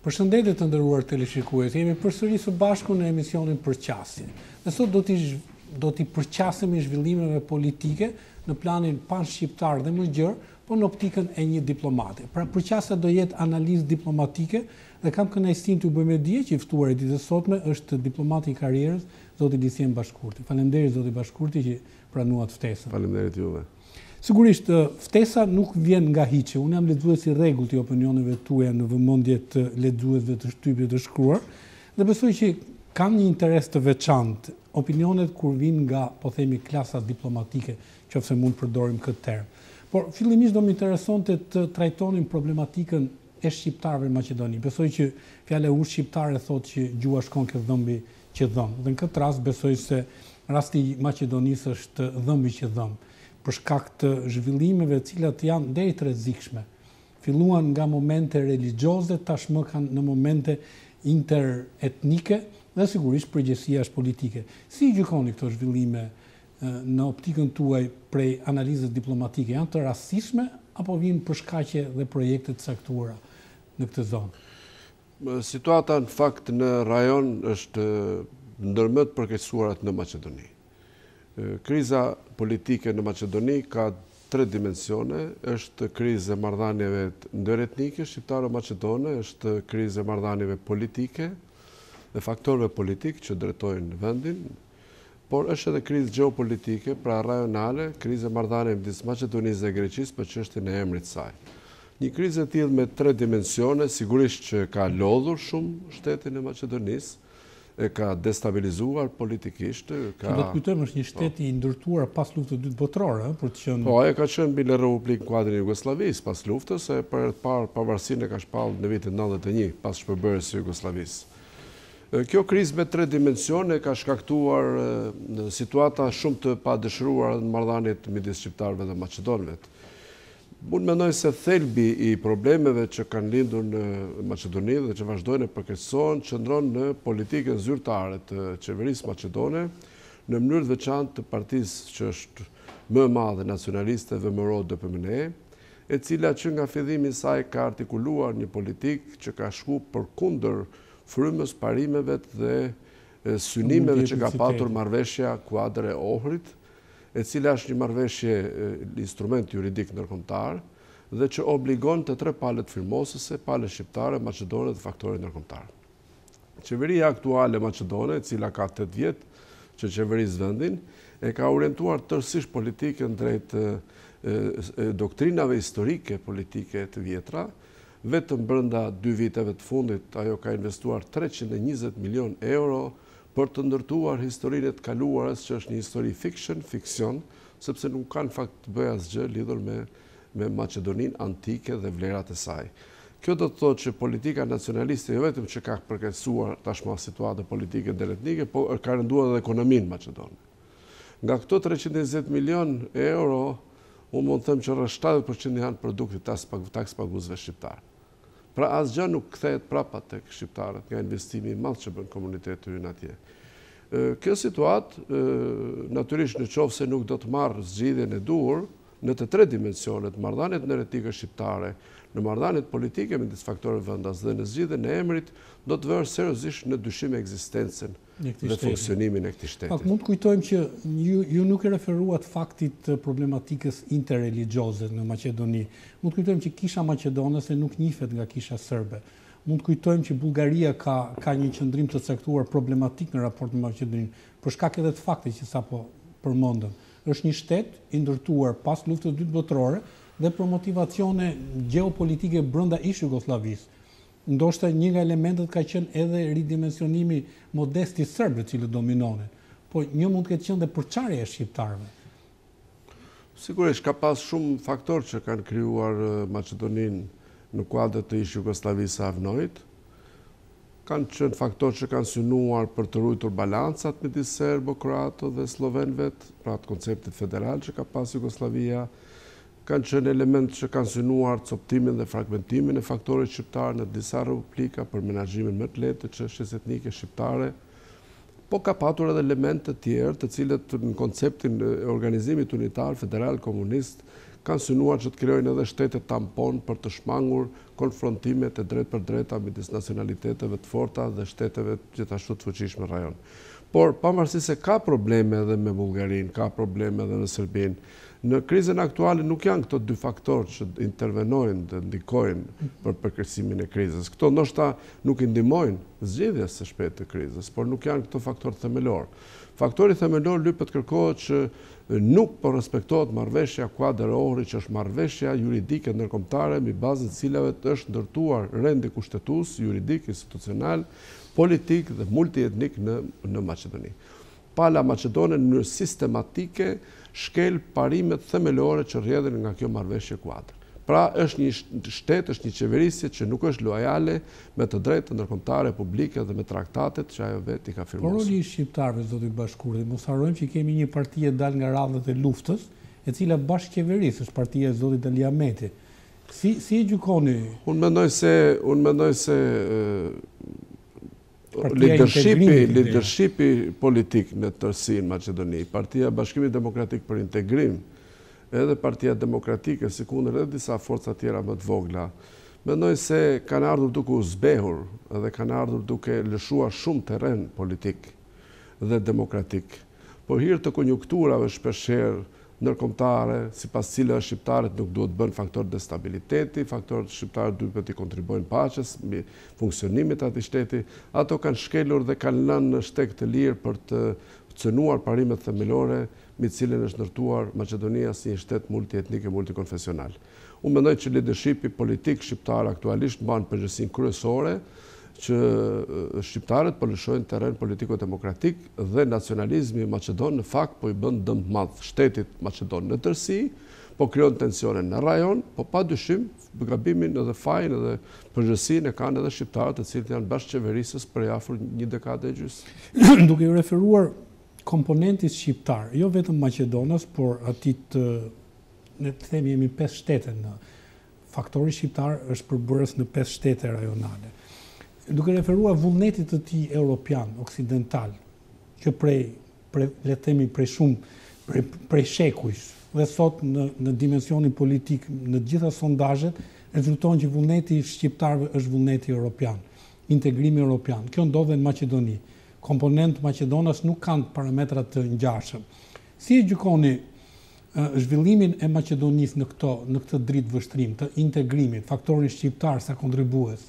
Përshëndetje të nderuar teleshikues, jemi përsëri së bashku në emisionin Përqasje. Dhe sot do t'i do t'i përqasemi zhvillimeve politike në planin pan-shqiptar dhe më gjerë, po në optikën e një diplomati. Pra përqasja do jetë analizë diplomatike dhe kam kënaqësinë t'ju bëj me dije që i ftuari i ditës së sotme është diplomati i karrierës, zoti Lisien Bashkurti. Faleminderit zoti Bashkurti që pranuat ftesën. Faleminderit juve. Sigurisht, ftesa nuk vjen nga hiçi. Unë jam lexues i rregullt i opinioneve tuaja në vëmendje të lexuesve të shtypit të shkruar dhe besoj që kam një interes të veçantë opinionet kur vijnë nga, po themi, klasa diplomatike, qoftë se mund të përdorim këtë term. Por fillimisht do më interesonte të trajtonim problematikën e shqiptarëve në Maqedoni. Besoj që fjala e urtë shqiptare thotë që gjuha shkon ke dhëmbi që dhëmb. Dhe në këtë rast besoj se rasti i Maqedonisë është dhëmbi që dhëmb, për shkak të zhvillimeve të cilat janë deri të rrezikshme. Filluan nga momente religjioze, tashmë kanë në momente interetnike dhe sigurisht përgjegjësia është politike. Si i gjykoni këto zhvillime në optikën tuaj prej analizës diplomatike, janë të rastësishme apo vijnë për shkaqe dhe projekte të caktuara në këtë zonë? Situata në fakt në rajon është ndër më të përkeqësuarat në Maqedoni. Kriza politike në Maqedoni ka tre dimensione, është krizë e marrëdhënieve ndëretnike shqiptaro-maqedone, është krizë e marrëdhënieve politike dhe faktorëve politikë që drejtojnë vendin, Por është edhe krizë gjeopolitike, pra rajonale, krizë e marrëdhënieve midis Maqedonisë dhe Greqisë për çështjen e emrit të saj. Një krizë e tillë me tre dimensione sigurisht që ka lodhur shumë shtetin e Maqedonisë, e ka destabilizuar politikisht, ka Që do të kujtojmë është një shtet i ndërtuar pas Luftës së Dytë Botërore, ëh, për të qenë Po, ajo ka qenë bile republikë në kuadrin e Jugosllavisë pas luftës, e për herë të parë pavarësinë e ka shpallur në vitin 91, pas shpërbërjes së Jugosllavisë. Kjo krizë me tre dimensione ka shkaktuar situata shumë të padëshiruara në marrëdhëniet midis shqiptarëve dhe maqedonëve. Unë mendoj se thelbi i problemeve që kanë lindur në Maqedoni dhe që vazhdojnë e përkeqësohen qëndron në politikën zyrtare të qeverisë maqedone, në mënyrë të veçantë të partisë që është më e madhe nacionaliste VMRO-DPMNE, e cila që nga fillimi i saj ka artikuluar një politikë që ka shku përkundër frymës, parimeve dhe synimeve që ka patur marrëveshja kuadër e Ohrit, e cila është një marrëveshje instrument juridik ndërkombëtar dhe që obligon të tre palët firmosëse, palën shqiptare, maqedone dhe faktorin ndërkombëtar. Qeveria aktuale maqedone, e cila ka 8 vjet që qeveris vendin, e ka orientuar tërësisht politikën drejt doktrinave historike politike të vjetra, Vetëm brenda dy viteve të fundit, ajo ka investuar 320 milionë euro për të ndërtuar historinë e të kaluarës që është një histori fiction, fiksion, sepse nuk ka në fakt të bëjë asgjë lidhur me me Maqedoninë antike dhe vlerat e saj. Kjo do të thotë që politika nacionaliste jo vetëm që ka përkeqësuar tashmë situatën politike ndëretnike, po ka rënduar edhe ekonominë maqedone. Nga këto 320 milionë euro, unë mund të them që rreth 70% janë produkt i takspaguesve shqiptarë. Pra asgjë nuk kthehet prapa tek shqiptarët nga investimi i madh që bën komuniteti ynë atje. Kjo situatë, natyrisht në qoftë se nuk do të marrë zgjidhjen e duhur, në të tre dimensionet, marrëdhëniet ndëretnike shqiptare, në marrëdhëniet politike midis faktorëve vendas dhe në zgjidhjen e emrit, do të vërë seriozisht në dyshim ekzistencën dhe funksionimin e këtij shteti. Pak mund të kujtojmë që ju, ju nuk i referuat faktit të problematikës interreligjioze në Maqedoni. Mund të kujtojmë që kisha maqedonase nuk njihet nga kisha serbe. Mund të kujtojmë që Bullgaria ka ka një qëndrim të caktuar problematik në raport me Maqedoninë, për shkak edhe të faktit që sapo përmendëm. Është një shtet i ndërtuar pas Luftës së Dytë Botërore dhe për motivacione gjeopolitike brenda ish-Jugosllavisë. Ndoshta një nga elementët ka qenë edhe ridimensionimi modest i serbëve të cilët dominonin. Po një mund të ketë qenë dhe përçarja e shqiptarëve. Sigurisht ka pas shumë faktorë që kanë krijuar Maqedoninë në kuadër të ish-Jugosllavisë së AVNOJ-it. Kanë qenë faktorë që kanë synuar për të ruajtur balancat midis serbo, kroato dhe sllovenëve, pra të konceptit federal që ka pas Jugosllavia. Kanë qenë elementë që kanë synuar copëtimin dhe fragmentimin e faktorit shqiptar në disa republika për menaxhimin më të lehtë të çështjes etnike shqiptare, po ka patur edhe elementë të tjerë, të cilët në konceptin e organizimit unitar federal komunist kanë synuar që të krijojnë edhe shtete tampon për të shmangur konfrontimet e drejtpërdrejta midis nacionaliteteve të forta dhe shteteve gjithashtu të fuqishme në rajon. Por, pavarësisht se ka probleme edhe me Bullgarinë, ka probleme edhe me Serbinë, në krizën aktuale nuk janë këto dy faktorë që intervenojnë dhe ndikojnë për përkeqësimin e krizës. Këto ndoshta nuk i ndihmojnë zgjidhjes së shpejtë të krizës, por nuk janë këto faktorë themelorë. Faktori themelor lypet kërkohet që nuk po respektohet marrëveshja kuadër e Ohrit që është marrëveshja juridike ndërkombëtare mbi bazën e cilave është ndërtuar rendi kushtetues, juridik, institucional, politik dhe multietnik në në Maqedoni. Pala maqedone në mënyrë sistematike shkel parimet themelore që rrjedhin nga kjo marrëveshje kuadër. Pra, është një shtet, është një qeverisje që nuk është lojale me të drejtën ndërkombëtare publike dhe me traktatet që ajo vetë i ka firmosur. Po roli i shqiptarëve, zoti Bashkurti, mos harrojmë që kemi një parti e dalë nga radhët e luftës, e cila bashkëqeveris, është partia e zotit Ali Ahmeti. Si si e gjykoni? Unë mendoj se unë mendoj se leadershipi leadershipi politik në tërësi në Maqedoni, Partia e Bashkimit Demokratik për Integrim, edhe Partia Demokratike, sikundër edhe disa forca tjera më të vogla, mendoj se kanë ardhur duke u zbehur dhe kanë ardhur duke lëshuar shumë terren politik dhe demokratik. Për hir të konjunkturave shpeshherë ndërkombëtare, sipas cilave shqiptarët nuk duhet të bëhen faktor destabiliteti, faktor shqiptarët duhet t'i kontribuojnë paqes, mbi funksionimit të atij shteti, ato kanë shkelur dhe kanë lënë në shteg të lirë për të cënuar parimet themelore mbi të cilën është ndërtuar Maqedonia si një shtet multietnik e multikonfesional. Unë mendoj që lidershipi politik shqiptar aktualisht mban përgjegjësinë kryesore që shqiptarët po lëshojnë terren politiko-demokratik dhe nacionalizmi maqedon në fakt po i bën dëm të madh shtetit maqedon në tërësi, po krijon tensione në rajon, po pa dyshim gabimin edhe fajin edhe përgjegjësinë e kanë edhe shqiptarët të cilët janë bashkëqeverisës prej afër një dekade e gjysmë. Duke iu referuar komponentit shqiptar, jo vetëm maqedonas, por atij të ne të themi jemi pesë shtete në faktori shqiptar është përbërës në pesë shtete rajonale. Duke referuar vullnetit të tij europian, oksidental, që prej, prej le të themi prej shumë prej, prej shekujsh dhe sot në në dimensionin politik në të gjitha sondazhet rezulton që vullneti i shqiptarëve është vullneti europian, integrimi europian. Kjo ndodh dhe në Maqedoni. Komponent maqedonas nuk kanë parametra të ngjashëm. Si e gjykoni zhvillimin e Maqedonisë në këto në këtë dritë vështrim të integrimit, faktorin shqiptar sa kontribues?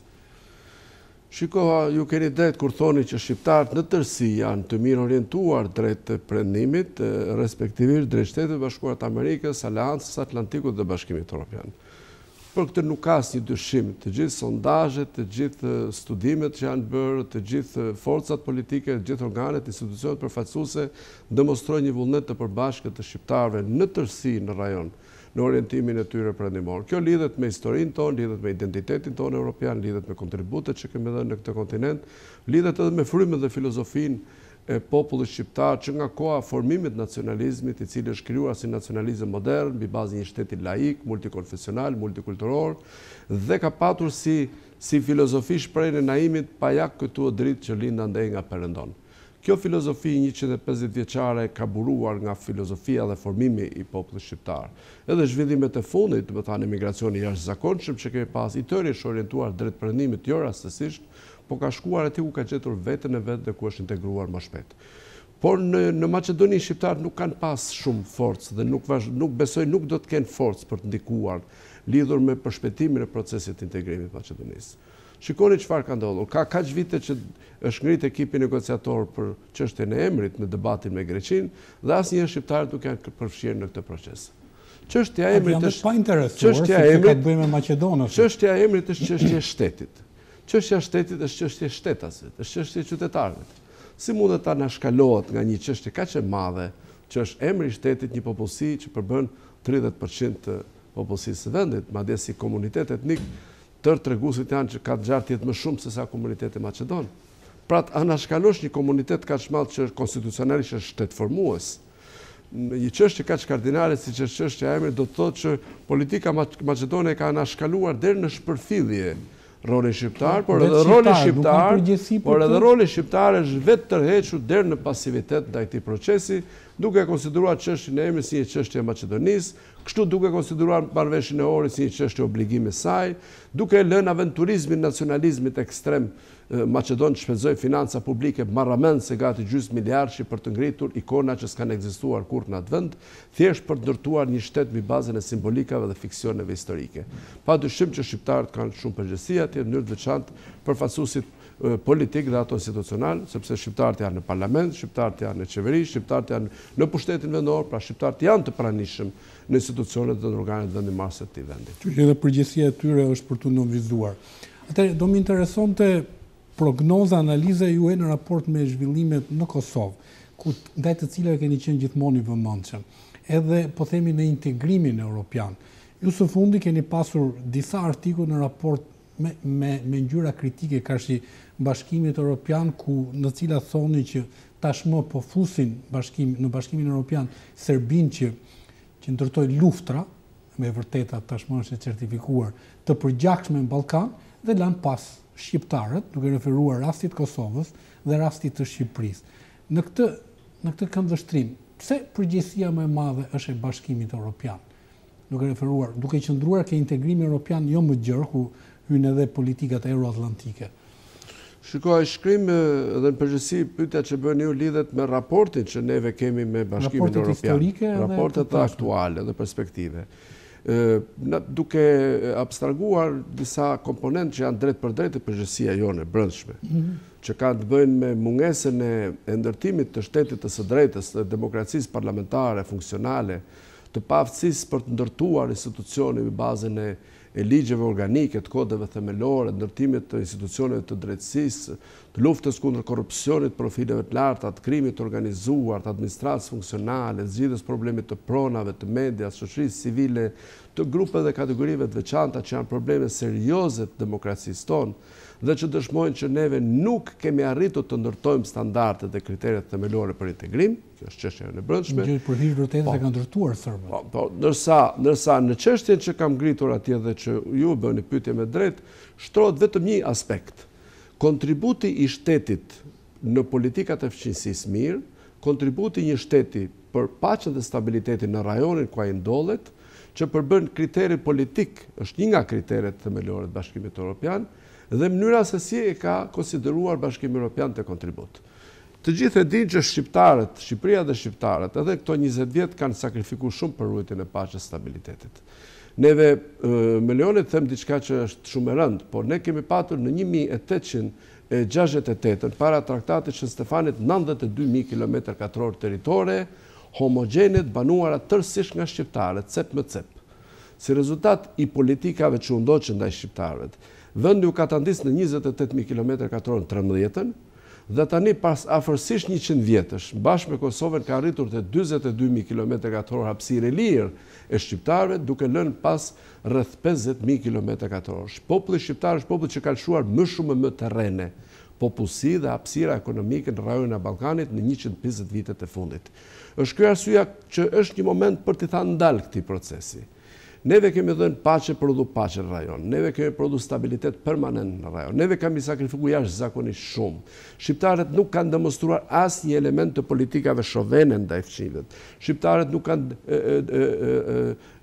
Shiko, ju keni drejt kur thoni që shqiptarët në tërësi janë të mirë orientuar drejt perëndimit, respektivisht drejt Shteteve të Bashkuara të Amerikës, Aleancës së Atlantikut dhe Bashkimit Evropian. Për këtë nuk ka asnjë dyshim, të gjithë sondazhet, të gjithë studimet që janë bërë, të gjithë forcat politike, të gjithë organet, institucionet përfaqësuese demonstrojnë një vullnet të përbashkët të shqiptarëve në tërësi në rajon, në orientimin e tyre perëndimor. Kjo lidhet me historinë tonë, lidhet me identitetin tonë europian, lidhet me kontributet që kemi dhënë në këtë kontinent, lidhet edhe me frymën dhe filozofinë e popullit shqiptar që nga koha e formimit të nacionalizmit, i cili është krijuar si nacionalizëm modern, mbi bazën e një shteti laik, multikonfesional, multikulturor, dhe ka patur si si filozofi shprehjen e Naimit pa jak këtu o dritë që lind andej nga perëndon. Kjo filozofi 150 vjeçare ka buruar nga filozofia dhe formimi i popullit shqiptar. Edhe zhvillimet e fundit, domethënë emigracioni i jashtëzakonshëm që kemi pas, i tëri është orientuar drejt perëndimit jo rastësisht, po ka shkuar aty ku ka gjetur veten e vet dhe ku është integruar më shpejt. Por në në Maqedoni shqiptarët nuk kanë pas shumë forcë dhe nuk vazh, nuk besoj nuk do të kenë forcë për të ndikuar lidhur me përshpejtimin e procesit të integrimit të Maqedonisë. Shikoni çfarë ka ndodhur. Ka kaq vite që është ngrit ekipi negociator për çështjen e emrit në debatin me Greqinë dhe asnjëherë shqiptarët nuk janë përfshirë në këtë proces. Çështja e emrit është pa interesuar, çështja e emrit ka të bëjë me maqedonasit. Çështja e emrit është çështje e shtetit. Çështja e shtetit është çështje e shtetasit, është çështje e qytetarëve. Si mundet të anashkalohet nga një çështje kaq e madhe, që është emri i shtetit një popullsi që përbën 30% të popullsisë së vendit, madje si komunitet etnik, tërë treguesit janë që ka të ngjarë të jetë më shumë sesa komuniteti maqedon. Pra të anashkalosh një komunitet kaq të madh që konstitucionalisht është shtetformues, në një çështje kaq kardinale siç është çështja e emrit, do të thotë që politika maqedone ka anashkaluar deri në shpërfillje rolin shqiptar, por edhe roli shqiptar, por edhe roli shqiptar është vetëtërhequr deri në pasivitet ndaj këtij procesi. duke e konsideruar çështjen e emrit si një çështje e Maqedonisë, kështu duke konsideruar marrëveshjen e Ohrit si një çështje obligim e saj, duke e lënë aventurizmin nacionalizmit ekstrem maqedon të shpenzojë financa publike marramendëse gati gjysmë miliardëshe për të ngritur ikona që s'kanë ekzistuar kurrë në atë vend, thjesht për të ndërtuar një shtet mbi bazën e simbolikave dhe fiksioneve historike. Pa dyshim që shqiptarët kanë shumë përgjegjësi atje, në mënyrë të veçantë përfaqësuesit politikë dhe ato institucionalë, sepse shqiptarët janë në parlament, shqiptarët janë në qeveri, shqiptarët janë në pushtetin vendor, pra shqiptarët janë të pranishëm në institucionet dhe në organet vendimmarrëse të këtij vendi. Kështu që edhe përgjegjësia e tyre është për t'u nënvizuar. Atëherë, do më interesonte prognoza, analiza juaj në raport me zhvillimet në Kosovë, ku ndaj të cilave keni qenë gjithmonë i vëmendshëm, edhe po themi në integrimin europian. Ju së fundi keni pasur disa artikuj në raport me me me ngjyra kritike karshi Bashkimit Europian ku në të cilat thoni që tashmë po fusin bashkim në Bashkimin Europian Serbinë që që ndërtoi luftra, me e vërteta tashmë është e certifikuar, të përgjakshme në Ballkan dhe lanë pas shqiptarët, duke referuar rastit të Kosovës dhe rastit të Shqipërisë. Në këtë në këtë këndvështrim, pse përgjegjësia më e madhe është e Bashkimit Europian? Duke referuar, duke qëndruar ke integrimi europian jo më gjerë, ku hyjnë edhe politikat euroatlantike. Shiko, ai shkrim dhe në përgjithësi pyetja që bëni ju lidhet me raportin që neve kemi me Bashkimin Europian. Raportet historike dhe raportet aktuale dhe perspektive. Duke abstraguar disa komponentë që janë drejtpërdrejt përgjegjësia jonë e brendshme, mhm. që kanë të bëjnë me mungesën e ndërtimit të shtetit të së drejtës dhe demokracisë parlamentare, funksionale, të paaftësisë për të ndërtuar institucione mbi bazën e e ligjeve organike, të kodeve themelore, të ndërtimit të institucioneve të drejtësisë, të luftës kundër korrupsionit, profileve të larta, të krimit të organizuar, të administratës funksionale, zgjidhjes problemit të pronave, të medias, shoqërisë civile, të grupeve dhe kategorive të veçanta që janë probleme serioze të demokracisë tonë dhe që dëshmojnë që neve nuk kemi arritur të ndërtojmë standardet dhe kriteret themelore për integrim. Kjo është çështja e brendshme. Gjë për hir të vërtetës po. e kanë ndërtuar serbët. Po, po, ndërsa, ndërsa në çështjen që kam ngritur atje dhe që ju bëni pyetje me drejt, shtrohet vetëm një aspekt. Kontributi i shtetit në politikat e fqinjësisë mirë, kontributi i një shteti për paqen dhe stabilitetin në rajonin ku ai ndodhet, që përbën kriterin politik, është një nga kriteret themelore të Bashkimit Europian, dhe mënyra se si e ka konsideruar Bashkimi Europian këtë kontribut. Të gjithë e dinë që shqiptarët, Shqipëria dhe shqiptarët, edhe këto 20 vjet kanë sakrifiku shumë për ruajtjen e paqes stabilitetit. Neve, më lejoni të them diçka që është shumë e rëndë, por ne kemi patur në 1868-ën, para traktatit Shën Stefanit 92.000 km katror territore, homogjene të banuara tërësisht nga shqiptarët, cep më cep. Si rezultat i politikave që u ndoqën ndaj shqiptarëve, vendi u katandis në 28.000 km katror në 13-ën, Dhe tani pas afërsisht 100 vjetësh, bashkë me Kosovën ka arritur te 42.000 kilometra katror hapësirë e lirë e shqiptarëve, duke lënë pas rreth 50.000 kilometra katror. Populli shqiptar është popull që ka lëshuar më shumë e më terrene, popullsi dhe hapësira ekonomike në rajonin e Ballkanit në 150 vitet e fundit. Është kjo arsyeja që është një moment për t'i thënë ndal këtij procesi. Neve kemi dhënë paqe prodhu paqe në rajon. Neve kemi prodhu stabilitet permanent në rajon. Neve kemi sakrifiku jashtëzakonisht shumë. Shqiptarët nuk kanë demonstruar asnjë element të politikave shovene ndaj fqinjëve. Shqiptarët nuk kanë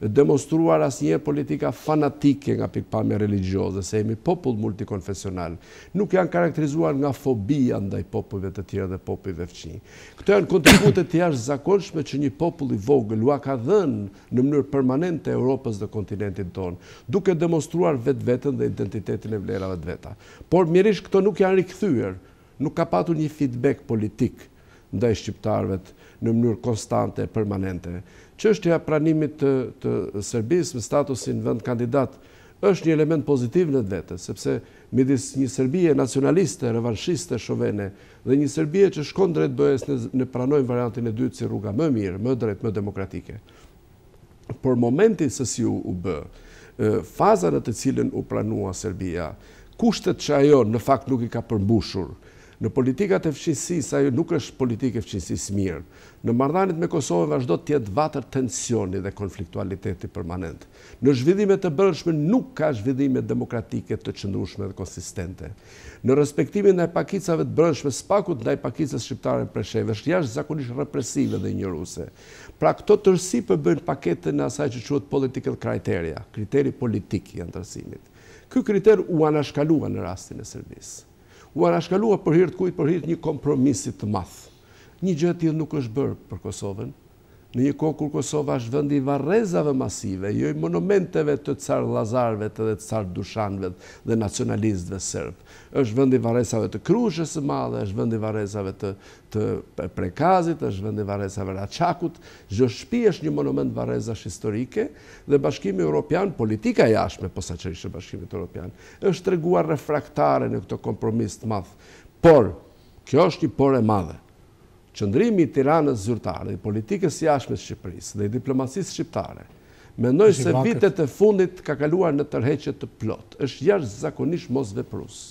demonstruar asnjëherë politika fanatike nga pikëpamja religjioze, se jemi popull multikonfesional. Nuk janë karakterizuar nga fobia ndaj popujve të tjerë dhe popujve fqinj. Këto janë kontribute të jashtëzakonshme që një popull i vogël ua ka dhënë në mënyrë permanente Europës dhe kontinentit tonë, duke demonstruar vetveten dhe identitetin e vlerave të veta. Por mjerisht këto nuk janë rikthyer, nuk ka patur një feedback politik ndaj shqiptarëve në mënyrë konstante e permanente. Çështja e pranimit të, të Serbisë në statusin vend kandidat është një element pozitiv në vete, sepse midis një Serbie nacionaliste, revanshiste, shovene dhe një Serbie që shkon drejt BE-së ne, ne pranojmë variantin e dytë si rruga më mirë, më drejt, më demokratike. Por momenti se si u, u bë, faza në të cilën u pranua Serbia, kushtet që ajo në fakt nuk i ka përmbushur, Në politikat e fqinjësisë, ajo nuk është politikë e fqinjësisë së mirë. Në marrëdhëniet me Kosovën vazhdon të jetë vatër tensioni dhe konfliktualiteti permanent. Në zhvillime të brendshme nuk ka zhvillime demokratike të qëndrueshme dhe konsistente. Në respektimin ndaj pakicave të brendshme, së paku ndaj pakicës shqiptare në Preshevë, është jashtëzakonisht represive dhe injoruese. Pra këto tërësi përbëjnë paketën e asaj që quhet political criteria, kriteri politik i anëtarësimit. Ky kriter u anashkalua në rastin e Serbisë. U anashkalua për hir të kujt, për hir të një kompromisi të madh. Një gjë e tillë nuk është bërë për Kosovën, në një kohë kur Kosova është vendi i varrezave masive, jo i monumenteve të Car Llazarëve dhe të Car Dushanëve dhe nacionalistëve serbë. Është vendi i varrezave të Krushës së Madhe, është vendi i varrezave të të Prekazit, është vendi i varrezave Raçakut. Çdo shtëpi është një monument varrezash historike dhe Bashkimi Europian, politika e jashtme posaçërisht e Bashkimit Europian, është treguar refraktare në këtë kompromis të madh. Por, kjo është një por e madhe. Qëndrimi i Tiranës zyrtare, i politikës së jashtme të Shqipërisë dhe i diplomacisë shqiptare, mendoj se vitet e fundit ka kaluar në tërheqje të plotë. Është jashtëzakonisht mosveprues.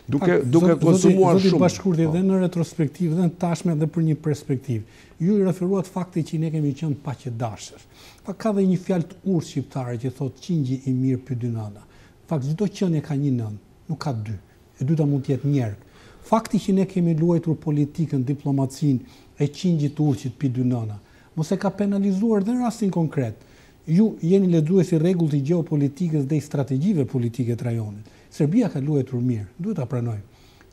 Duke duke konsumuar shumë. Zoti Bashkurti, po. dhe në retrospektivë dhe në tashme dhe për një perspektivë. Ju i referuat faktit që ne kemi qenë paqedashës. Pa ka dhe një fjalë të urtë shqiptare që thotë qingji i mirë pi dy nëna. Në fakt çdo qenie ka një nënë, nuk ka dy. E dyta mund të jetë njerkë. Fakti që ne kemi luajtur politikën, diplomacinë e qingjit të urtë që të pi dy nëna, mos e ka penalizuar dhe në rastin konkret. Ju jeni lexues i rregullt i gjeopolitikës dhe i strategjive politike të rajonit. Serbia ka luajtur mirë, duhet ta pranojmë.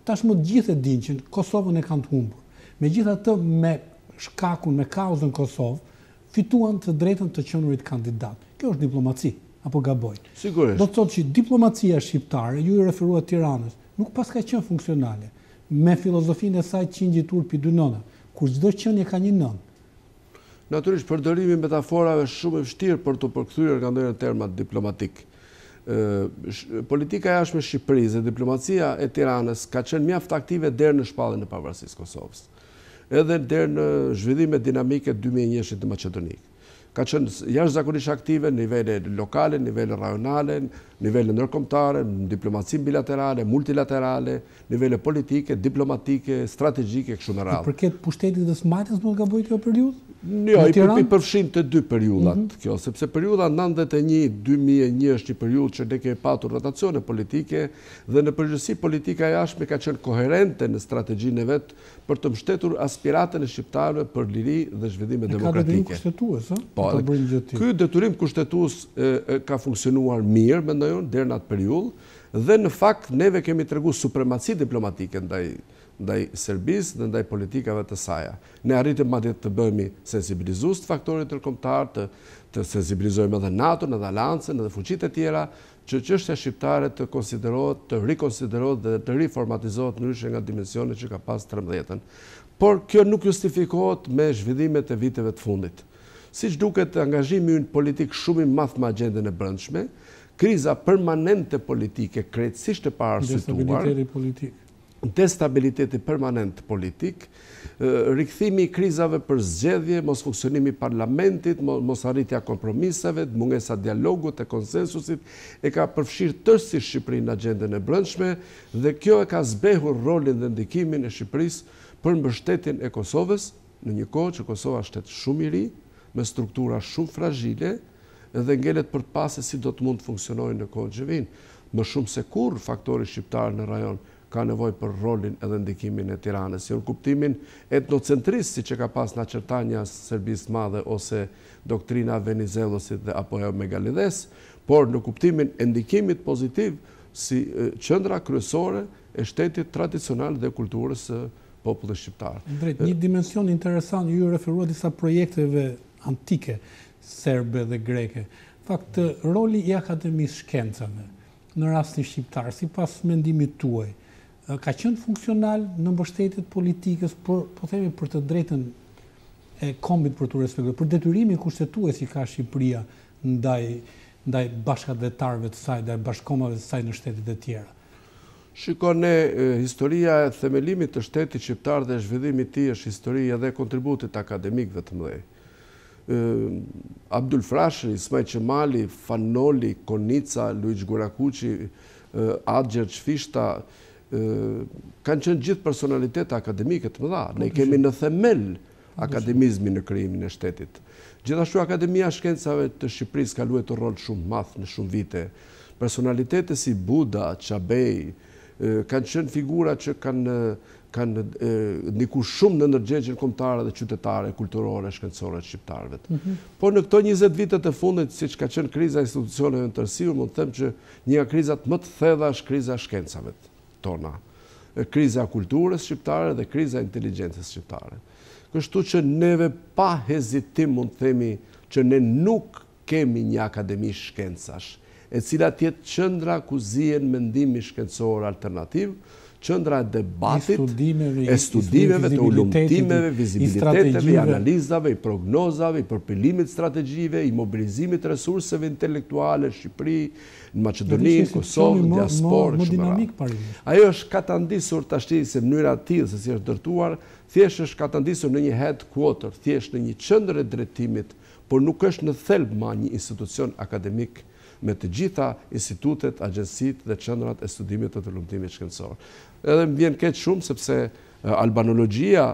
Tashmë të gjithë e dinë që Kosovën e kanë të humbur. Megjithatë me shkakun, me kauzën Kosovë, fituan të drejtën të qenurit kandidat. Kjo është diplomaci, apo gaboj? Sigurisht. Do të thotë që diplomacia shqiptare, ju i referuat Tiranës, nuk paska qenë funksionale, me filozofinë e saj qingji i urtë pi dy nëna, kur çdo qenie ka një nënë. Natyrisht, përdorimi i metaforave është shumë i vështirë për t'u përkthyer nga ndonjëherë në terma diplomatikë. Politika e jashtme e Shqipërisë dhe diplomacia e Tiranës ka qenë mjaft aktive deri në shpalljen e pavarësisë së Kosovës. Edhe deri në zhvillimet dinamike 2001-shit në Maqedoni. Ka qenë jashtëzakonisht aktive në nivele lokale, në nivele rajonale, në nivele ndërkombëtare, në diplomacinë bilaterale, multilaterale, nivele politike, diplomatike, strategjike, kështu me radhë. I përket pushtetit të së majtës, mos gaboj kjo periudhë? Jo, i përfshin të dy periudhat mhm. kjo, sepse periudha 91-2001 është një periudhë që ne kemi patur rotacione politike dhe në përgjithësi politika e jashtme ka qenë koherente në strategjinë e vet për të mbështetur aspiratën e shqiptarëve për liri dhe zhvillime demokratike. Ka detyrim kushtetues, ë? Po, ky detyrim kushtetues ka funksionuar mirë, mendoj unë, deri në atë periudhë Dhe në fakt neve kemi tregu supremaci diplomatike ndaj ndaj Serbisë dhe ndaj politikave të saja. Ne arritëm madje të bëhemi sensibilizues të faktorit ndërkombëtar, të të sensibilizojmë edhe NATO-n, edhe Aleancën, edhe fuqitë e tjera, që çështja shqiptare të konsiderohet, të rikonsiderohet dhe të riformatizohet ndryshe nga dimensionet që ka pas trembëdhjetën. Por kjo nuk justifikohet me zhvillimet e viteve të fundit. Siç duket, angazhimi ynë politik shumë i madh me agjendën e brendshme, Kriza permanente politike krejtësisht e paarsyetuar. Destabiliteti politik. Destabiliteti permanent politik, rikthimi i krizave për zgjedhje, mosfunksionimi i parlamentit, mosarritja e kompromiseve, mungesa e dialogut e konsensusit, e ka përfshirë tërësisht Shqipërinë në agjendën e brendshme dhe kjo e ka zbehur rolin dhe ndikimin e Shqipërisë për mbështetjen e Kosovës, në një kohë që Kosova është shtet shumë i ri, me struktura shumë frazhile, dhe ngelet për të pa se si do të mund të funksionojë në kohën që vijnë. Më shumë se kurrë faktori shqiptar në rajon ka nevojë për rolin edhe ndikimin e Tiranës, jo në kuptimin etnocentrist siç e ka pas Naçertanja e Serbisë së Madhe ose doktrina e Venizellosit dhe apo ajo Megalidhesë, por në kuptimin e ndikimit pozitiv si qendra kryesore e shtetit tradicional dhe kulturës së popullit shqiptar. Drejt, një dimension interesant, ju iu referuat disa projekteve antike serbe dhe greke. Në fakt, roli i Akademisë së Shkencave në rastin shqiptar, sipas mendimit tuaj, ka qenë funksional në mbështetje të politikës për, po themi, për të drejtën e kombit për t'u respektuar, për detyrimin kushtetues që ka Shqipëria ndaj ndaj bashkatdhetarëve të saj, ndaj bashkëkombasve të saj në shtetet e tjera. Shiko ne, historia e themelimit të shtetit shqiptar dhe zhvillimit të tij është histori edhe e kontributit të akademikëve të mëdhenj. Abdyl Frashëri, Ismail Qemali, Fan Noli, Konica, Luigj Gurakuqi, At Gjergj Fishta, Kanë qenë gjithë personalitete akademike të mëdha. Ne kemi në themel akademizmin në krijimin e shtetit. Gjithashtu Akademia e Shkencave të Shqipërisë ka luajtur rol shumë të madh në shumë vite. Personalitete si Buda, Çabej, kanë qenë figura që kanë kanë ndiku shumë në ndërgjegjen kombëtare dhe qytetare, kulturore, shkencore të shqiptarëve. Mhm. Por në këto 20 vitet e fundit, siç ka qenë kriza e institucioneve në tërësi, unë mund të them që një nga krizat më të thella është kriza e shkencave tona. Kriza e kulturës shqiptare dhe kriza e inteligjencës shqiptare. Kështu që neve pa hezitim mund të themi që ne nuk kemi një akademi shkencash, e cila të jetë qendra ku zien mendimi shkencor alternativ, qendra e debatit, e studimeve, të hulumtimeve, vizibiliteteve, i analizave, i prognozave, i përpilimit strategjive, i mobilizimit resurseve intelektuale në Shqipëri, në Maqedoni, në Kosovë, në diasporë, kështu me radhë. Ajo është katandisur tashti se mënyra e tillë se si është ndërtuar, thjesht është katandisur në një headquarter, thjesht në një qendër e drejtimit, por nuk është në thelb ma një institucion akademik me të gjitha institutet, agjencitë dhe qendrat e studimit të hulumtimit shkencor. Edhe më vjen keq shumë sepse albanologjia,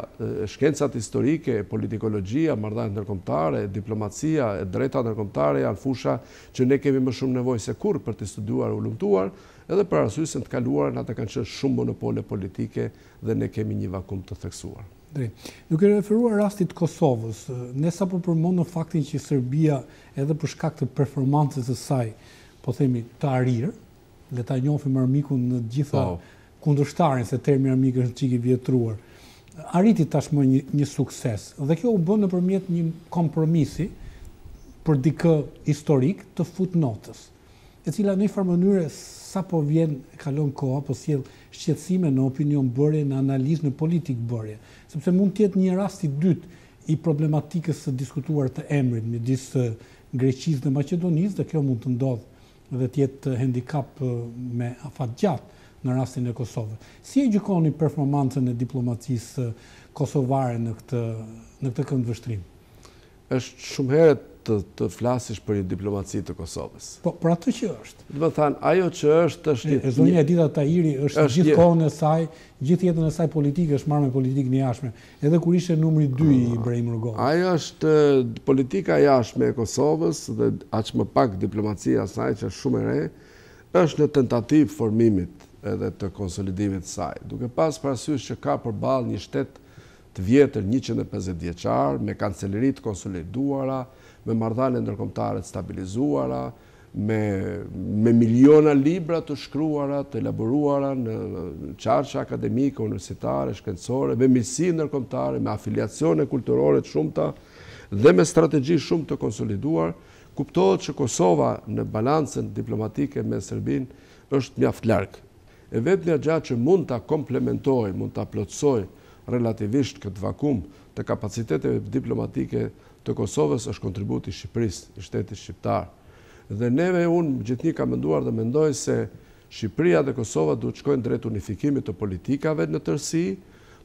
shkencat historike, politikologjia, marrëdhëniet ndërkombëtare, diplomacia, e drejta ndërkombëtare janë fusha që ne kemi më shumë nevojë se kurrë për t'i studiuar e hulumtuar, edhe për arsye se në të kaluarën ato kanë qenë shumë monopole politike dhe ne kemi një vakum të theksuar. Drejt. Duke referuar rastit të Kosovës, ne sapo përmendëm faktin që Serbia edhe për shkak të performancës së saj, po themi të arrirë, le ta njohim armikun në të gjitha po. kundërshtarin, se termi armik është çik i vjetruar. Arriti tashmë një, një sukses dhe kjo u bë nëpërmjet një kompromisi për dikë historik të footnotës, e cila në një farë mënyre sapo vjen e kalon koha, po sjell shqetësime në opinion bërje, në analizë, në politikë bërje, sepse mund të jetë një rast i dytë i problematikës së diskutuar të emrit midis Greqisë dhe Maqedonisë dhe kjo mund të ndodhë dhe të jetë handikap me afat gjatë në rastin e Kosovës. Si e gjykoni performancën e diplomacisë kosovare në këtë në këtë këndvështrim? Është shumë herët të të flasësh për një diplomaci të Kosovës. Po, për atë që është. Domethënë, ajo që është është një E zonja Edita Tahiri është gjithë kohën e saj, gjithë jetën e saj politike është marrë me politikën e jashtme, edhe kur ishte numri 2 i Ibrahim Rugovës. Ajo është politika e jashtme e Kosovës dhe aq më pak diplomacia e saj që është shumë e re, është në tentativë formimit edhe të konsolidimit të saj, duke pas parasysh që ka përballë një shtet të vjetër 150 vjeçar, me kanceleri të konsoliduara, me marrëdhënie ndërkombëtare të stabilizuara, me me miliona libra të shkruara, të elaboruara në qarqe akademike, universitare, shkencore, me miqësi ndërkombëtare, me afiliacione kulturore të shumta dhe me strategji shumë të konsoliduar, kuptohet që Kosova në balancën diplomatike me Serbinë është mjaft larg. E vetmja gja që mund ta komplementojë, mund ta plotësojë relativisht këtë vakum të kapaciteteve diplomatike të Kosovës është kontributi i Shqipërisë, i shtetit shqiptar. Dhe neve unë gjithnjë kam menduar dhe mendoj se Shqipëria dhe Kosova duhet të shkojnë drejt unifikimit të politikave në tërësi,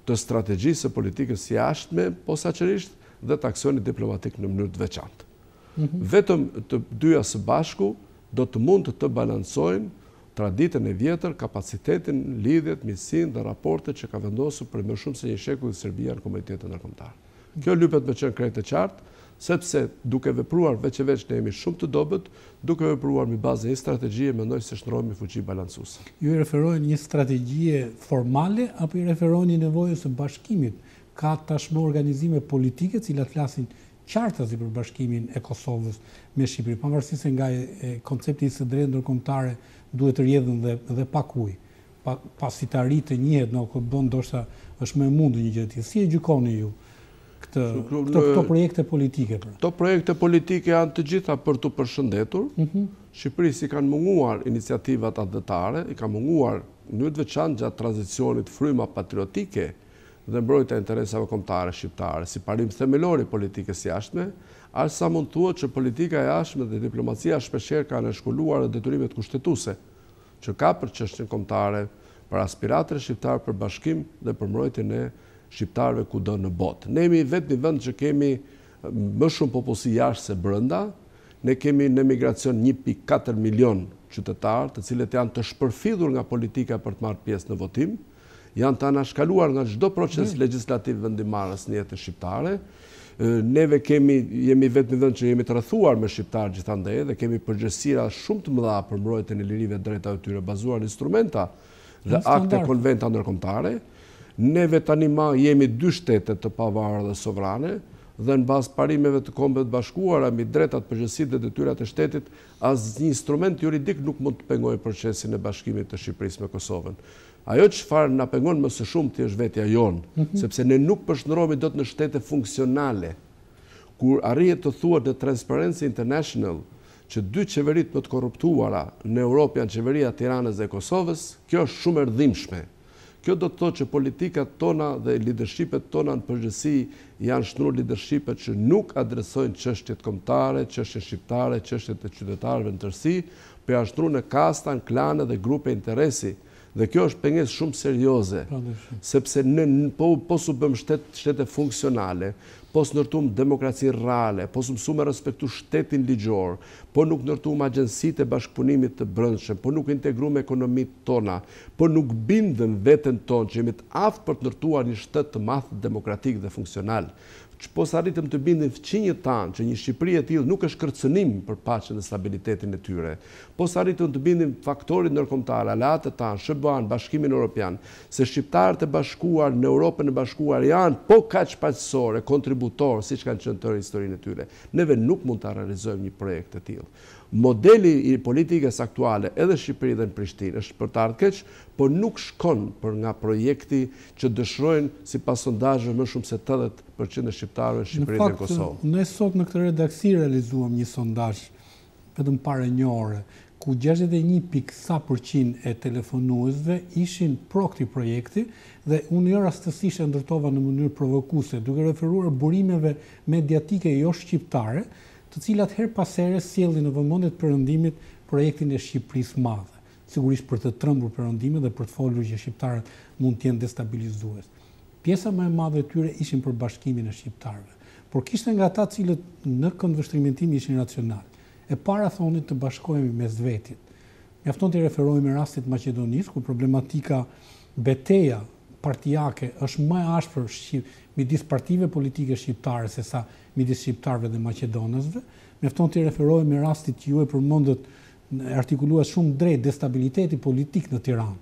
të strategjisë së politikës së jashtme posaçërisht dhe të aksionit diplomatik në mënyrë të veçantë. Mhm. Vetëm të dyja së bashku do të mund të balancojnë traditën e vjetër, kapacitetin, lidhjet, miqësinë dhe raportet që ka vendosur për më shumë se një shekull Serbia në komunitetin ndërkombëtar. Kjo lypet me qenë krejt e qartë, sepse duke vepruar veç e veç ne jemi shumë të dobët, duke vepruar mbi bazën e një strategjie mendoj se shndërrohemi fuqi balancuese. Ju i referoheni një strategjie formale apo i referoheni nevojës së bashkimit? Ka tashmë organizime politike të cilat flasin qartazi për bashkimin e Kosovës me Shqipërinë, pavarësisht se nga koncepti i së drejtës ndërkombëtare duhet të rrjedhën dhe dhe pak ujë, pa, pasi të arrijë të njihet në OKB ndoshta është më e mundur një gjë e tillë. Si e gjykoni ju këtë këto këto projekte politike pra? Këto projekte politike janë të gjitha për t'u përshëndetur. Mm -hmm. Shqipërisë i kanë munguar iniciativat atdhetare, i ka munguar në mënyrë të veçantë gjatë tranzicionit fryma patriotike dhe mbrojtja e interesave kombëtare shqiptare si parim themelor i politikës së jashtme, aq sa mund të thuhet që politika e jashtme dhe diplomacia shpeshherë ka anashkaluar edhe detyrimet kushtetuese që ka për çështjen kombëtare, për aspiratën e shqiptarëve për bashkim dhe për mbrojtjen e shqiptarëve kudo në botë. Ne jemi i vetmi vend që kemi më shumë popullsi jashtë se brenda, ne kemi në emigracion 1.4 milion. qytetarë, të cilët janë të shpërfillur nga politika për të marrë pjesë në votim, janë të anashkaluar nga çdo proces legjislativ vendimmarrës në jetën shqiptare. Neve kemi, jemi i vetmi vend që jemi të rrethuar me shqiptarë gjithandej dhe kemi përgjegjësira shumë të mëdha për mbrojtjen e lirive e drejtave të tyre bazuar në instrumenta dhe akte konventa ndërkombëtare. Neve tani ma jemi dy shtete të pavarura dhe sovrane dhe në bazë parimeve të Kombeve të Bashkuara mbi drejtat, përgjegjësitë dhe detyrat e shtetit, asnjë instrument juridik nuk mund të pengojë procesin e bashkimit të Shqipërisë me Kosovën. Ajo çfarë na pengon më së shumti është vetja jonë, mhm. sepse ne nuk po shndërrohemi dot në shtete funksionale. Kur arrihet të thuhet në Transparency International që dy qeveritë më të korruptuara në Europë janë qeveria e Tiranës dhe e Kosovës, kjo është shumë e dhimbshme. Kjo do të thotë që politikat tona dhe lidershipet tona në përgjithësi janë shndërruar lidershipe që nuk adresojnë çështjet kombëtare, çështjet shqiptare, çështjet e qytetarëve në tërësi, po janë shndërruar në kasta, në klane dhe grupe interesi. Dhe kjo është pengesë shumë serioze, sepse ne po po s'u bëmë shtet, shtete funksionale, po s'ndërtum demokraci reale, po s'mësum me respektu shtetin ligjor, po nuk ndërtum agjencitë e bashkëpunimit të brendshëm, po nuk integrum ekonomitë tona, po nuk bindëm veten tonë që jemi të aftë për të ndërtuar një shtet të madh demokratik dhe funksional, që po s'arritëm të bindim fqinjët tanë që një Shqipëri e tillë nuk është kërcënim për paqen dhe stabilitetin e tyre, po s'arritëm të bindim faktorin ndërkombëtar, aleatët tanë, SHBA-në, Bashkimin Europian, se shqiptarët e bashkuar në Europën e bashkuar janë po kaq paqësorë e kontributorë siç kanë qenë tërë historinë e tyre. Neve nuk mund ta realizojmë një projekt të tillë. Modeli i politikës aktuale edhe në Shqipëri dhe në Prishtinë është për të ardhur keq, por nuk shkon për nga projekti që dëshirojnë sipas sondazheve më shumë se 80% e shqiptarëve në Shqipëri dhe në Kosovë. Në fakt, ne sot në këtë redaksi realizuam një sondazh vetëm para një ore, ku 61 pikë sa për qind e telefonuesve ishin pro këtij projekti dhe unë jo rastësisht e ndërtova në mënyrë provokuese, duke referuar burimeve mediatike jo shqiptare, të cilat herë pas here sjellin në vëmendje të Perëndimit projektin e Shqipërisë së Madhe, sigurisht për të trembur Perëndimin dhe për të folur që shqiptarët mund të jenë destabilizues. Pjesa më e madhe e tyre ishin për bashkimin e shqiptarëve. Por kishte nga ata të cilët në këndvështrimin tim ishin racionalë. E para thonin të bashkohemi mes vetit. Mjafton t'i referohemi rastit të Maqedonisë, ku problematika beteja partiake është më e ashpër midis partive politike shqiptare sesa midis shqiptarëve dhe maqedonasve. Mjafton t'i referohemi rastit që ju e përmendët, e artikuluat shumë drejt destabiliteti politik në Tiranë,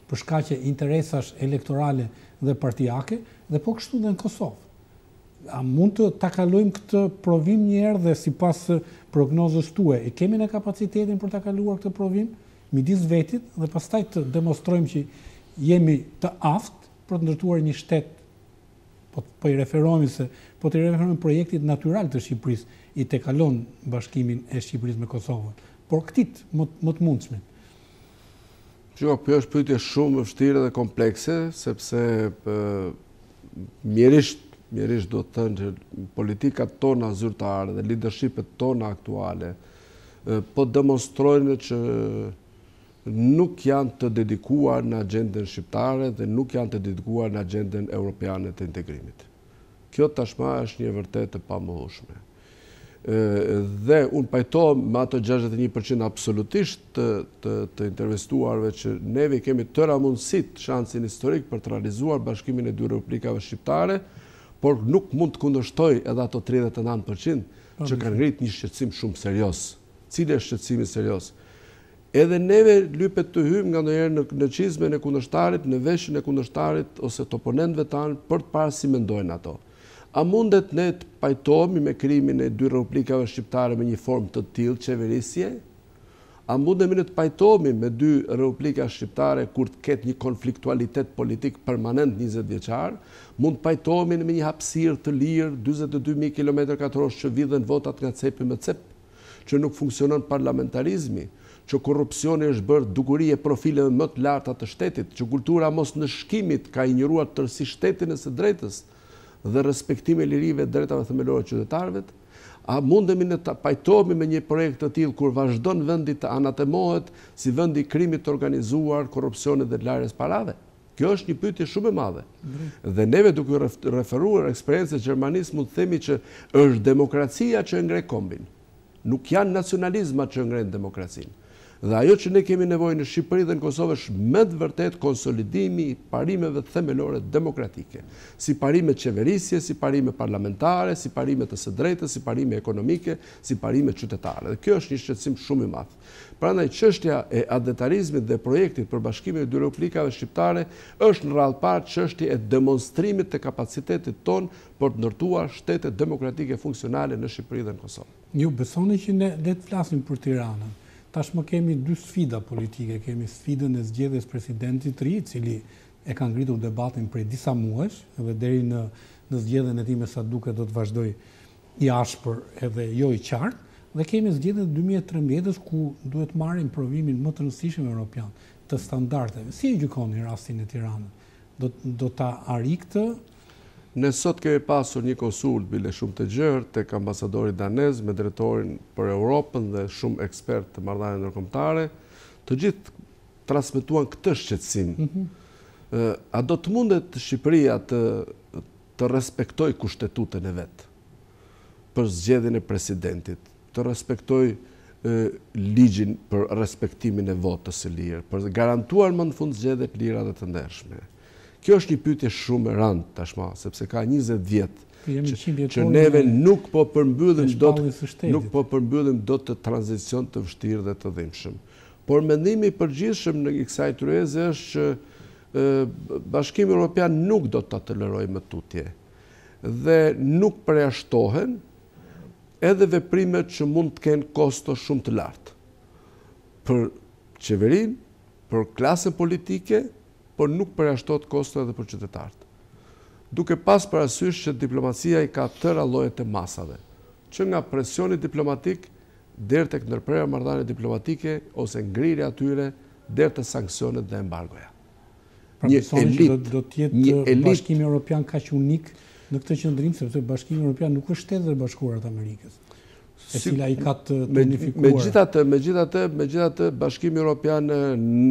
për shkaqe interesash elektorale dhe partiake, dhe po kështu dhe në Kosovë. A mund të ta kalojmë këtë provim një herë dhe sipas prognozës tuaj, e kemi ne kapacitetin për ta kaluar këtë provim midis vetit dhe pastaj të demonstrojmë që jemi të aftë për të ndërtuar një shtet po po i referohemi se po t'i referohemi projektit natyral të Shqipërisë, i tejkalon bashkimin e Shqipërisë me Kosovën, por këtij më më të mundshmin. Jo, kjo është pyetje shumë e vështirë dhe komplekse, sepse mjerisht, mjerisht do të thënë që politikat tona zyrtare dhe leadershipet tona aktuale po demonstrojnë që nuk janë të dedikuar në agjendën shqiptare dhe nuk janë të dedikuar në agjendën europiane të integrimit. Kjo tashma është një e vërtetë e pamohueshme. Dhe unë pajtohem me ato 61% absolutisht të, të, të intervistuarve që neve kemi tëra mundësitë, shansin historik për të realizuar bashkimin e dy republikave shqiptare, por nuk mund të kundërshtoj edhe ato 39% që kanë ngrit një shqetësim shumë serioz. Cili është shqetësimi serioz? Edhe neve lypet të hyjmë nganjëherë në, në çizmen e kundërshtarit, në veshin e kundërshtarit ose të oponentëve tanë për të parë si mendojnë ato. A mundet ne të pajtohemi me krijimin e dy republikave shqiptare me një formë të tillë qeverisje? A mundemi ne të pajtohemi me dy republika shqiptare kur të ketë një konfliktualitet politik permanent 20 vjeçar? Mund të pajtohemi me një hapësirë të lirë 42.000 km katrorë që vidhen votat nga cepi me cep? që nuk funksionon parlamentarizmi, që korrupsioni është bërë dukuri e profileve më të larta të shtetit, që kultura e mosndëshkimit ka injoruar tërësisht shtetin e së drejtës dhe respektimin e lirive e drejtave themelore të qytetarëve, a mundemi ne të pajtohemi me një projekt të tillë kur vazhdon vendi të anatemohet si vendi i krimit të organizuar, korrupsionit dhe larjes parave? Kjo është një pyetje shumë e madhe. Dhe neve duke u referuar eksperiencës së Gjermanisë mund të themi që është demokracia që e ngre kombin. Nuk janë nacionalizmat që ngrenë demokracinë. Dhe ajo që ne kemi nevojë në Shqipëri dhe në Kosovë është me të vërtetë konsolidimi i parimeve themelore demokratike, si parime qeverisje, si parime parlamentare, si parime të së drejtës, si parime ekonomike, si parime qytetare. Dhe kjo është një shqetësim shumë i madh. Prandaj çështja e atdhetarizmit dhe projektit për bashkimin e dy republikave shqiptare është në radhë parë çështje e demonstrimit të kapacitetit tonë për të ndërtuar shtete demokratike funksionale në Shqipëri dhe në Kosovë. Ju besoni që ne le të flasim për Tiranën. Tashmë kemi dy sfida politike, kemi sfidën e zgjedhjes presidentit të ri, i cili e ka ngritur debatin prej disa muajsh dhe deri në në zgjedhjen e tij me sa duket do të vazhdojë i ashpër edhe jo i qartë, dhe kemi zgjedhjet e 2013-ës ku duhet të marrim provimin më të rëndësishëm europian të standardeve. Si e gjykoni rastin e Tiranës? Do do ta arrijë këtë? Ne sot kemi pasur një konsultë bile shumë të gjerë tek ambasadori danez me drejtorin për Europën dhe shumë ekspertë të marrëdhënieve ndërkombëtare. Të gjithë transmetuan këtë shqetësim. A do të mundet Shqipëria të të respektojë kushtetutën e vet për zgjedhjen e presidentit, të respektojë ligjin për respektimin e votës së lirë, për të garantuar më në fund zgjedhje të lira dhe të ndershme. Kjo është një pyetje shumë e rëndë tashmë, sepse ka 20 vjet që neve nuk po përmbyllim dot nuk po përmbyllim dot këtë tranzicion të vështirë dhe të dhimbshëm. Por mendimi i përgjithshëm në kësaj tryeze është që Bashkimi Evropian nuk do ta tolerojë më tutje dhe nuk përjashtohen edhe veprimet që mund të kenë kosto shumë të lartë për qeverinë, për klasën politike, por nuk përjashtohet kosto edhe për qytetarët. Duke pas parasysh që diplomacia i ka tëra llojet e masave, që nga presioni diplomatik deri tek ndërprerja e marrëdhënieve diplomatike ose ngrirja e tyre deri te sanksionet dhe embargoja. Pra një elitë, do të jetë Bashkimi Evropian kaq unik në këtë qëndrim, sepse Bashkimi Evropian nuk është Shtetet e Bashkuara të Amerikës, e cila i ka të unifikuara. Megjithatë, megjithatë, megjithatë, Bashkimi Evropian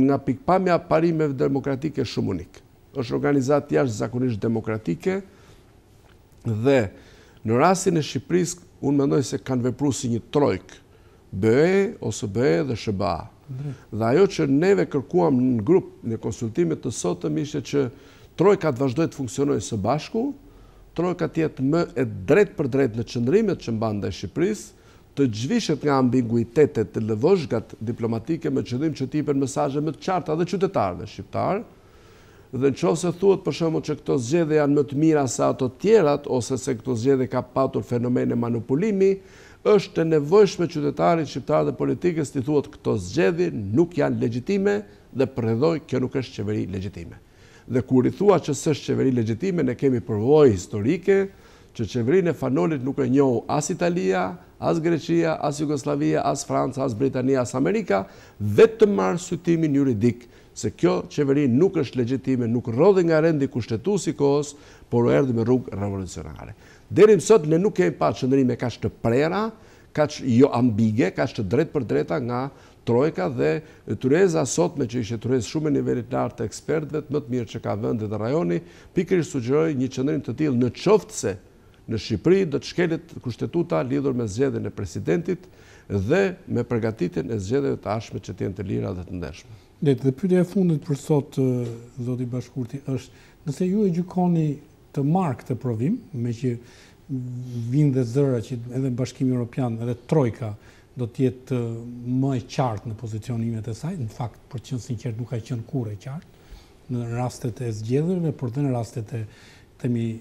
nga pikëpamja e parimeve demokratike është shumë unik. Është organizatë jashtëzakonisht demokratike dhe në rastin e Shqipërisë, unë mendoj se kanë vepru si një trojkë BE, OSBE dhe SHBA. Dhe ajo që neve kërkuam në grup në konsultimet të sotëm ishte që trojka të vazhdojë të funksionojë së bashku, trojka të jetë më e drejtpërdrejtë në qëndrimet që mban ndaj Shqipërisë, të zhvishet nga ambiguitetet dhe lëvozhgat diplomatike me qëllim që të jepen mesazhe më të qarta dhe qytetarëve shqiptarë, Dhe në qoftë se thuhet për shembull që këto zgjedhje janë më të mira se ato të tjerat ose se këto zgjedhje ka patur fenomene manipulimi, është e nevojshme qytetarit shqiptar dhe politikës t'i thuhet këto zgjedhje nuk janë legjitime dhe për rrjedhojë kjo nuk është qeveri legjitime. Dhe kur i thua që s'është qeveri legjitime ne kemi përvojë historike që qeverinë e Fan Nolit nuk e njohu as Italia, as Greqia, as Jugosllavia, as Franca, as Britania, as Amerika, vetëm me arsyetimin juridik se kjo qeveri nuk është legjitime, nuk rrodhi nga rendi kushtetues i kohës, por u erdhi me rrugë revolucionare. Deri më sot ne nuk kemi pa qëndrime kaq të prera, kaq jo ambige, kaq të drejtpërdrejta nga Trojka dhe tryeza e sotme që ishte tryezë shumë e nivelit të lartë të ekspertëve të më të mirë që ka vendi dhe rajoni, pikërisht sugjeroi një qëndrim të tillë në qoftë se në Shqipëri do të shkelet kushtetuta lidhur me zgjedhjen e presidentit dhe me përgatitjen e zgjedhjeve të ardhshme që të jenë të lira dhe të ndershme. Dhe pyetja e fundit për sot, zoti Bashkurti, është nëse ju e gjykoni të marrë këtë provim, meqë vijnë dhe zëra që edhe Bashkimi Evropian edhe Trojka do të jetë më e qartë në pozicionimet e saj, në fakt, për të qenë sinqert, nuk ka qenë kurrë e qartë në rastet e zgjedhjeve, por dhe në rastet e themi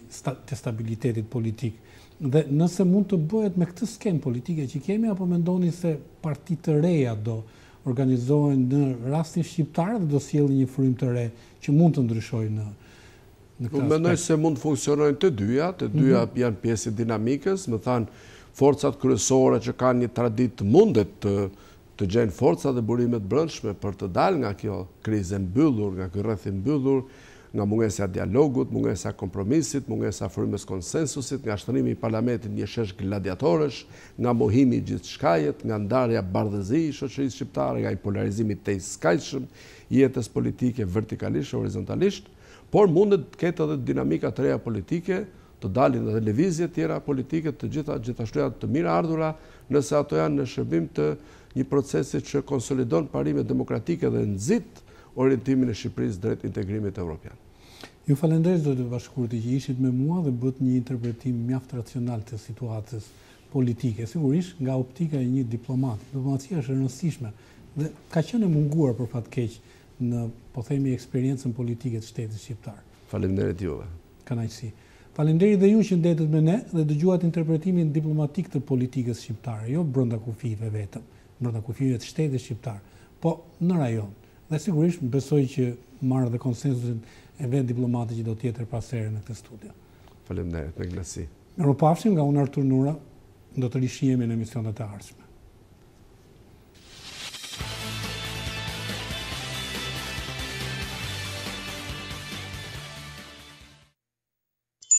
të stabilitetit politik. Dhe nëse mund të bëhet me këtë skemë politike që kemi apo mendoni se parti të reja do organizohen në rastin shqiptar dhe do sjellin një frymë të re që mund të ndryshojë në në këtë aspekt? Unë mendoj se mund të funksionojnë të dyja, të dyja mhm. janë pjesë e dinamikës, me thënë forcat kryesore që kanë një traditë mundet të të gjejnë forca dhe burime të brendshme për të dalë nga kjo krizë e mbyllur, nga ky rreth i mbyllur, nga mungesa e dialogut, mungesa e kompromisit, mungesa e frymës konsensusit, nga shndërrimi i parlamentit në një shesh gladiatorësh, nga mohimi i gjithçkaje, nga ndarja bardhezi i shoqërisë shqiptare, nga një polarizim i tejskajshëm i jetës politike vertikalisht e horizontalisht, por mundet të ketë edhe dinamika të reja politike, të dalin edhe lëvizje tjera politike, të gjitha gjithashtu janë të mirëardhura nëse ato janë në shërbim të një procesi që konsolidon parimet demokratike dhe nxit orientimin e Shqipërisë drejt integrimit evropian. Ju falenderoj zoti Bashkurti që ishit me mua dhe bëtë një interpretim mjaft racional të situatës politike, sigurisht nga optika e një diplomati. Diplomacia është e rëndësishme dhe ka qenë e munguar për fat keq në, po themi, eksperiencën politike të shtetit shqiptar. Faleminderit juve. Kënaqësi. Faleminderit dhe ju që ndetët me ne dhe dëgjuat interpretimin diplomatik të politikës shqiptare, jo brenda kufijve vetëm, brenda kufijve të shtetit shqiptar, po në rajon. Dhe sigurisht besoj që marr dhe konsensusin e vetë diplomatit që do të jetë herë pas here në këtë studio. Faleminderit, me kënaqësi. Mirupafshim nga unë Artur Nura, do të rishihemi në emisionet e ardhshme.